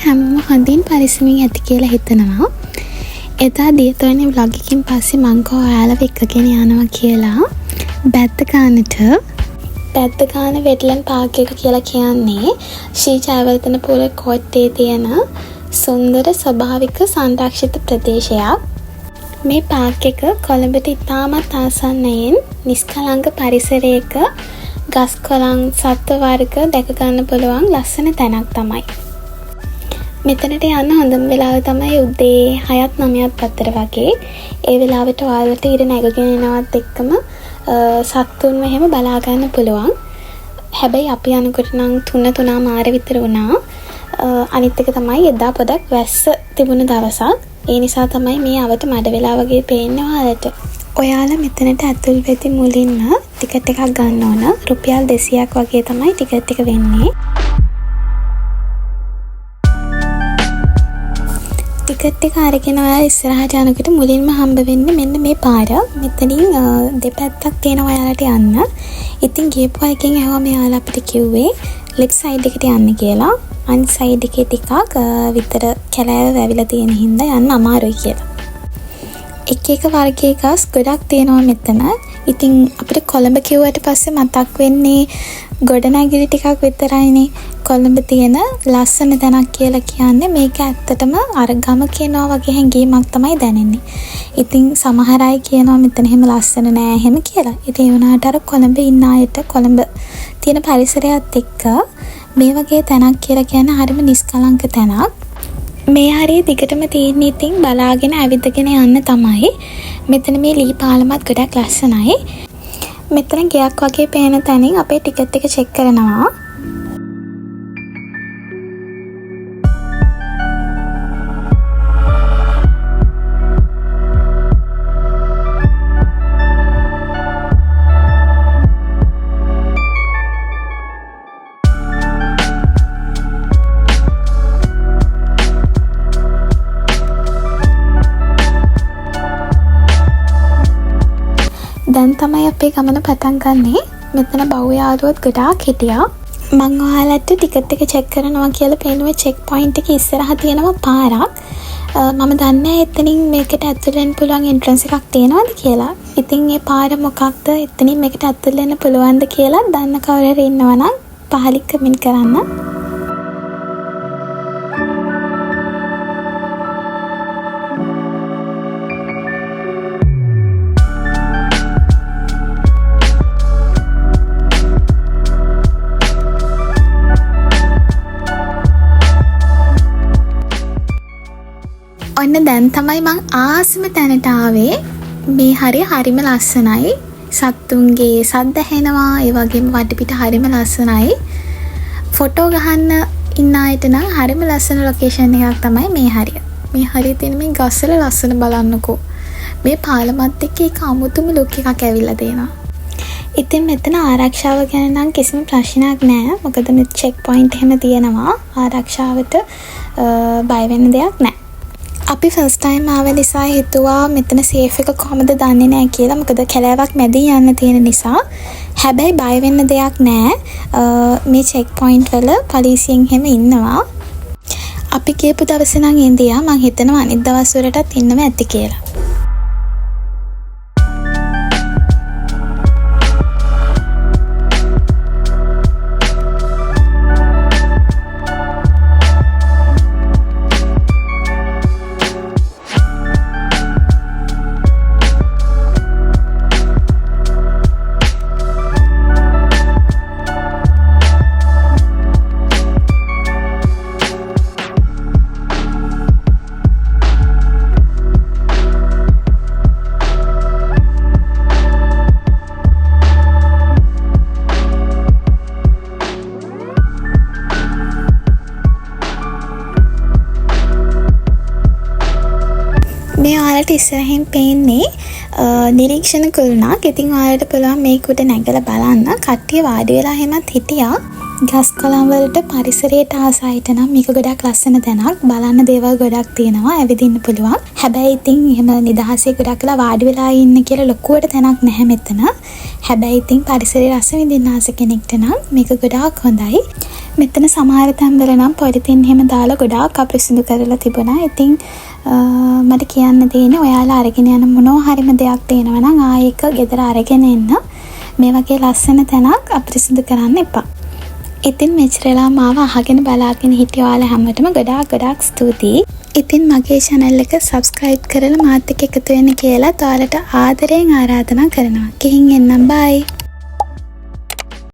හැමෝම හොඳින් පරිස්සමින් ඇති කියලා හිතනවා. එදා දියතොයනේ ව්ලොග් එකකින් පස්සේ මං කෝ ඔයාලව එක්කගෙන යනවා කියලා බැද්දගානට. බැද්දගාන වෙට්ලන්ඩ් පාක් එක කියලා කියන්නේ ශ්‍රී ජයවර්ධනපුර කෝට්ටේ තියෙන සුන්දර ස්වභාවික සංරක්ෂිත ප්‍රදේශයක්. මේ පාක් එක කොළඹට ඉතාමත් ආසන්නයෙන් නිස්කලංක පරිසරයක ගස් කොළන් සත්ව වර්ග දැක ගන්න පුළුවන් ලස්සන තැනක් තමයි. මෙතනට යන්න හොඳම වෙලාව තමයි උදේ 6ත් 9ත් අතර වගේ. ඒ වෙලාවට ඔයාලට ඉර නැගගෙන එනවත් එක්කම සත්තුන්ව එහෙම බලා ගන්න පුළුවන්. හැබැයි අපි යනකොට නම් 3 තුනමාර විතර වුණා. අනිත් එක තමයි එදා පොඩක් වැස්ස තිබුණ දවසක්. ඒ නිසා තමයි මේ අවට මඩ වෙලා වගේ පේන්නේ ඔයාලට. ඔයාලා මෙතනට ඇතුල් වෙද්දි මුලින්ම ටිකට් එකක් ගන්න ඕන. රුපියල් 200ක් වගේ තමයි ටිකට් එක වෙන්නේ. ටිකට් එක අරගෙන ඔයාලා ඉස්සරහට යනකොට මුලින්ම හම්බ වෙන්නේ මෙන්න මේ පාර. මෙතනින් දෙපැත්තක් තියෙනවා ඔයාලට යන්න. ඉතින් ගියපු අයගෙන් ඇහුවම එයාලා අපිට කිව්වේ ලෙෆ්ට් සයිඩ් එකට යන්න කියලා. අනිත් සයිඩ් එකේ ටිකක් විතර කැලෑව වැවිලා තියෙන හින්දා යන්න අමාරුයි කියලා. එක එක වර්ගයේ ගස් ගොඩක් තියෙනවා මෙතන. ඉතින් අපිට කොළඹ කිව්වට පස්සේ මතක් වෙන්නේ ගොඩනැගිලි ටිකක් විතරයිනේ. කොළඹ තියෙන ලස්සන තැනක් කියලා කියන්නේ මේක ඇත්තටම අර ගම කියනවා වගේ හැඟීමක් තමයි දැනෙන්නේ. ඉතින් සමහර අය කියනවා මෙතන එහෙම ලස්සන නෑ එහෙම කියලා. ඉතින් ඒ වුණාට අර කොළඹ ඉන්න අයට කොළඹ තියෙන පරිසරයත් එක්ක මේ වගේ තැනක් කියලා කියන්නේ හරිම නිස්කලංක තැනක්. මේ හරිය දිගටම තියෙන්නේ ඉතින් බලාගෙන ඇවිදගෙන යන්න තමයි. මෙතන මේ ලී පාලමත් ගොඩක් ලස්සනයි. මෙතන ගෙයක් වගේ පේන තැනින් අපේ ටිකට් එක චෙක් කරනවා. දැන් තමයි අපේ ගමන පටන් ගන්නේ. මෙතන බව් යාළුවොත් ගොඩාක් හිටියා. මං ඔයාලට ටිකට් එක චෙක් කරනවා කියලා පේනුවේ චෙක් පොයින්ට් එක ඉස්සරහ තියෙනවා පාරක්. මම දන්නේ නෑ එතනින් මේකට ඇතුල් වෙන්න පුළුවන් එන්ට්‍රන්ස් එකක් තියෙනවද කියලා. ඉතින් ඒ පාර මොකක්ද, එතනින් මේකට ඇතුල් වෙන්න පුළුවන්ද කියලා දන්න කවුරු හරි ඉන්නවා නම් පහලින් කමෙන්ට් කරන්න. ඔන්න දැන් තමයි මං ආසම තැනට ආවේ. මේ හරිය හරිම ලස්සනයි. සත්තුන්ගේ සද්ද ඇහෙනවා, ඒ වගේම වටපිට හරිම ලස්සනයි. ෆොටෝ ගහන්න ඉන්න අයට නම් හරිම ලස්සන ලොකේෂන් එකක් තමයි මේ හරිය. මේ හරිය තියෙන මේ ගස්වල ලස්සන බලන්නකෝ. මේ පාලමත් එක්ක ඒක අමුතුම ලුක් එකක් ඇවිල්ලා තියෙනවා. ඉතින් මෙතන ආරක්ෂාව ගැන නම් කිසිම ප්‍රශ්නයක් නෑ. මොකද මේ චෙක් පොයින්ට් එහෙම තියෙනවා. ආරක්ෂාවට බය වෙන්න දෙයක් නෑ. අපි ෆස්ට් ටයිම් ආව නිසා හිතුවා මෙතන සේෆ් එක කොහමද දන්නේ නෑ කියලා. මොකද කැලෑවක් මැදින් යන්න තියෙන නිසා. හැබැයි බය වෙන්න දෙයක් නෑ. මේ චෙක් පොයින්ට් වල පොලිසියෙන් එහෙම ඉන්නවා. අපි ගියපු දවසේ නම් ඉඳියා. මං හිතනවා අනිත් දවස් වලටත් ඉන්නව ඇති කියලා. මේ ඔයාලට ඉස්සරහින් පේන්නේ නිරීක්ෂණ කුළුණක්. ඉතින් ඔයාලට පුළුවන් මේක උඩ නැගලා බලන්න. කට්ටිය වාඩි වෙලා එහෙමත් හිටියා. ගස් කොළන් වලට පරිසරයට ආස අයට නම් මේක ගොඩක් ලස්සන තැනක්. බලන්න දේවල් ගොඩක් තියෙනවා. ඇවිදින්න පුළුවන්. හැබැයි ඉතින් එහෙම නිදහසේ ගොඩක් වෙලා වාඩි වෙලා ඉන්න කියලා ලොකුවට තැනක් නැහැ මෙතන. හැබැයි ඉතින් පරිසරයේ රස විඳින්න ආස කෙනෙක්ට නම් මේක ගොඩාක් හොඳයි. මෙතන සමහර තැන්වල නම් පොලිතින් එහෙම දාලා ගොඩාක් අපිරිසිදු කරලා තිබුණා. ඉතින් මට කියන්න තියෙන්නේ ඔයාලා අරගෙන යන මොනවා හරිම දෙයක් තියෙනවා නම් ආයෙ ඒක ගෙදර අරගෙන එන්න. මේ වගේ ලස්සන තැනක් අපිරිසිදු කරන්න එපා. ඉතින් මෙච්චර වෙලා මාව අහගෙන බලාගෙන හිටිය ඔයාලා හැමෝටම ගොඩාක් ගොඩාක් ස්තුතියි. ඉතින් මගේ චැනල් එක සබ්ස්ක්‍රයිබ් කරලා මාත් එක්ක එකතු වෙන්න කියලා ඔයාලට ආදරයෙන් ආරාධනා කරනවා. ගිහින් එන්නම්, බයි.